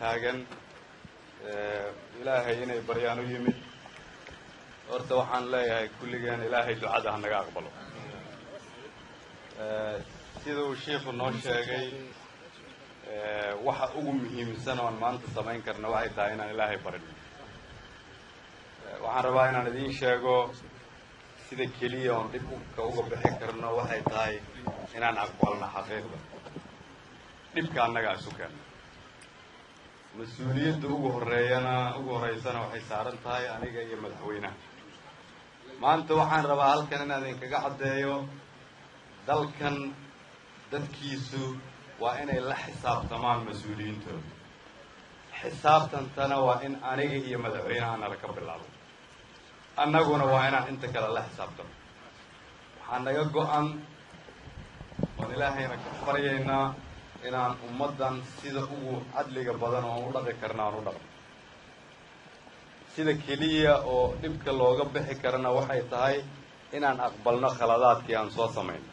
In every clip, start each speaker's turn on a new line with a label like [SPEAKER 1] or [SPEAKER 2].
[SPEAKER 1] Taagan Ilaahay inay baryaan u yimid. Horta waxaan leeyahay kulligeen Ilaahay ducada ha naga aqbalo. Sida uu shiikhu noo sheegay, waxa ugu muhiimsan oon maanta samayn karna waxay tahay inaan Ilaahay barino. Waxaan rabaa inaan idiin sheego sida keliya oon dhibka uga bixi karno waxay tahay inaan aqbalno xaqiiqda dhibka annagaa isu keenno. Mas-uuliyadda ugu horreeyana ugu horreysana waxay saaran tahay aniga iyo madaxweynaha. Maanta waxaan rabaa halkan inaan idinkaga caddeeyo, dalkan dadkiisu waa inay la xisaabtamaan mas-uuliyiintooda. Xisaabtantana waa in aniga iyo madaxweynaha nala ka bilaabo, annaguna waa inaan inta kale la xisaabtano. Waxaa naga go'an oon Ilaahayna ka baryaynaa inaan ummaddan sida ugu cadliga badan oon u dhaqi karna aan u dhaqno. Sida keliya oo dhibka looga bixi karana waxay tahay inaan aqbalno khaladaadkii aan soo samayno.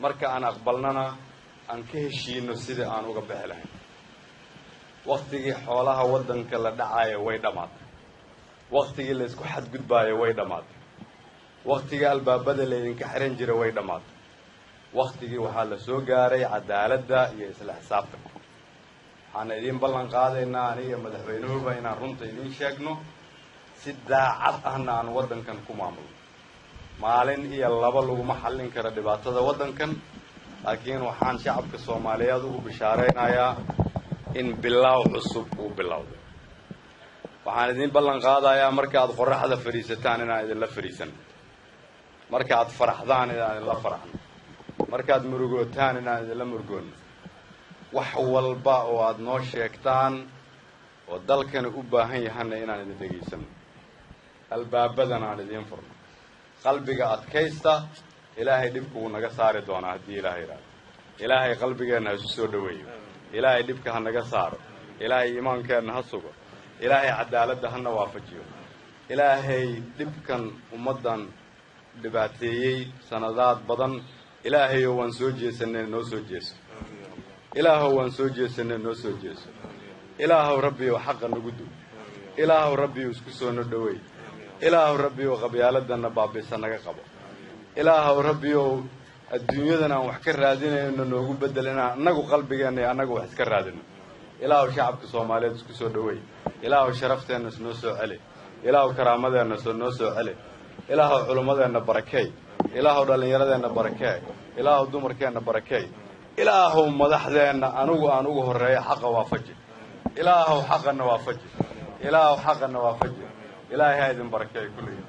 [SPEAKER 1] Marka aan aqbalnona, aan ka heshiino sidii aan uga bixi lahayn. Waktigii xoolaha waddanka la dhacaayo way dhammaatay. Waktigii la isku xadgudbaayo way dhammaatay. Waktigii albaabada laydinka xiran jira way dhammaatay. Waktigii waxaa la soo gaaray cadaaladda iyo isla xisaabtanka. Waxaana idiin ballan qaadaynaa, aniga madaxweynuhuba, inaan runta idiin sheegno, si daacad ahna aan waddankan ku maamulno. Maalin iyo laba laguma xallin karo dhibaatada waddankan, laakiin waxaan shacabka Soomaaliyeed ugu bishaaraynayaa in bilaaw cusub uu bilowday. Waxaan idiin ballan qaadayaa marka aad qorraxda fadhiisataan inaan idinla fadhiisano, marka aad faraxdaan inaan idinla faraxno, markaad murugootaan inaan idinla murugoonno. Wax walba oo aad noo sheegtaan oo dalkani u baahan yahanna inaan idin dhegaysano, albaabadan aan idiin furno. Qalbiga adkaysta, Ilaahay dhibku wuu naga saari doonaa haddii Ilaahay idhaahdo. Ilaahay qalbigeenna ha isu soo dhoweeyo. Ilaahay dhibka ha naga saaro. Ilaahay iimaankeenna ha sugo. Ilaahay cadaaladda hana waafajiyo. Ilaahay dhibkan ummaddan dhibaateeyey sanadaad badan, Ilaahayow waan soo jeesanay, noo soo jeeso. Ilaahow waan soo jeesanay, noo soo jeeso. Ilaahow Rabbiyow xaqa nagu dug. Ilaahow Rabbiyow isku soo no dhoweey. Ilaahow Rabbiyow qabyaaladanna baabisa naga qabo. Ilaahow Rabbiyow adduunyadan aan wax ka raadinayno noogu bedel inaan annagu qalbigeenna iyo annagu wax iska raadino. Ilaahow shacabka Soomaaliyeed isku soo dhoweey. Ilaahow sharafteenna noo soo celi. Ilaahow karaamadeenna noo soo celi. Ilaahow culummadeenna barakeey. Ilaahow dhallinyaradeenna barakee. Ilaahow dumarkeenna barakeey. Ilaahow madaxdeenna, anugu aan ugu horreeya, xaqa waafaji. Ilaahow xaqana waafaji. Ilaahow xaqana waafaji. Ilaahay ha idin barakeey kulligeen.